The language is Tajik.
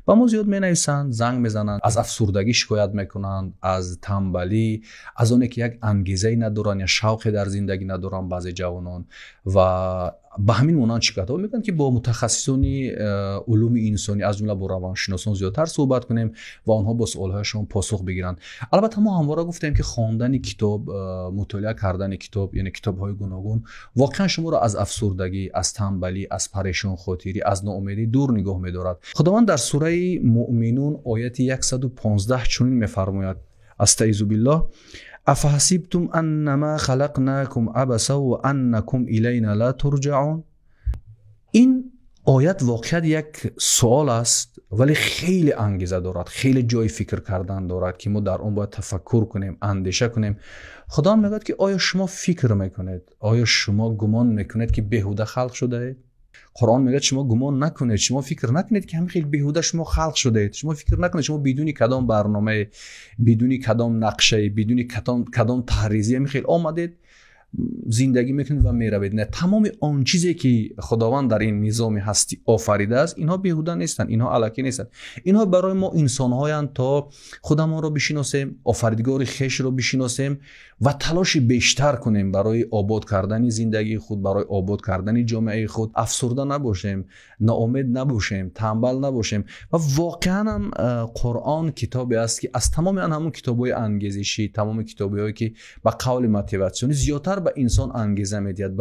Ба мо зиёд менависанд, занг мезананд, аз афсурдагӣ шикоят мекунанд, аз тамбалӣ, аз оне ки як ангезае надоранд, я шавқе дар зиндагӣ надоранд баъзе ҷавонон ва ба ҳамин монанд шикоятҳо мекунанд, ки бо мутахассисони улуми инсонӣ, аз ҷумла бо равоншиносон зиёдтар суҳбат кунем ва онҳо бо суолҳояшон посух бигиранд. Албатта, мо ҳамвора гуфтем, ки хондани китоб, мутолиа кардани китоб, яъне китобҳои гуногун, воқеан шуморо аз афсурдагӣ, аз тамбалӣ, аз парешонхотирӣ, аз ноумедӣ дур нигоҳ медорад. Худованд дар сураи Муъминун, ояти 115 чунин мефармояд: астаизу биллоҳ, афаҳасибтум аннама халақнакум абаса ва аннакум илайна ла турҷаун. Ин оят воқеан як суол аст, вале хеле ангеза дорад, хеле ҷои фикр кардан дорад, ки мо дар он бояд тафаккур кунем, андеша кунем. Худованд мегӯяд, ки оё шумо фикр мекунед, оё шумо гумон мекунед, ки беҳуда халқ шудаед? Қуръон мегӯяд: шумо гумон накунед, шумо фикр накунед, ки ҳамин хел беҳуда шумо халқ шудаед. Шумо фикр накунед, шумо бидуни кадом барномае, бидуни кадом нақшае, бидуни кадом таҳризӣ ҳамин хел омадед, зиндагӣ мекунед ва меравед. Не, тамоми он чизе ки Худованд дар ин низоми ҳастӣ офаридааст, инҳо беҳуда нестанд, инҳо алакӣ нестанд. Инҳо барои мо инсонҳоянд, то худамонро бишиносем, офаридгори хешро бишиносем ва талоши бештар кунем барои обод кардани зиндагии худ, барои обод кардани ҷомеаи худ. Афсурда набошем, ноумед набошем, тамбал набошем. Ва воқеан ҳам Қуръон китобе аст, ки аз тамоми ан ҳамун китобҳои ангезишӣ, тамоми китобҳое ки ба қавли мотиватсионӣ, зиёдтар ба инсон ангеза медиҳад.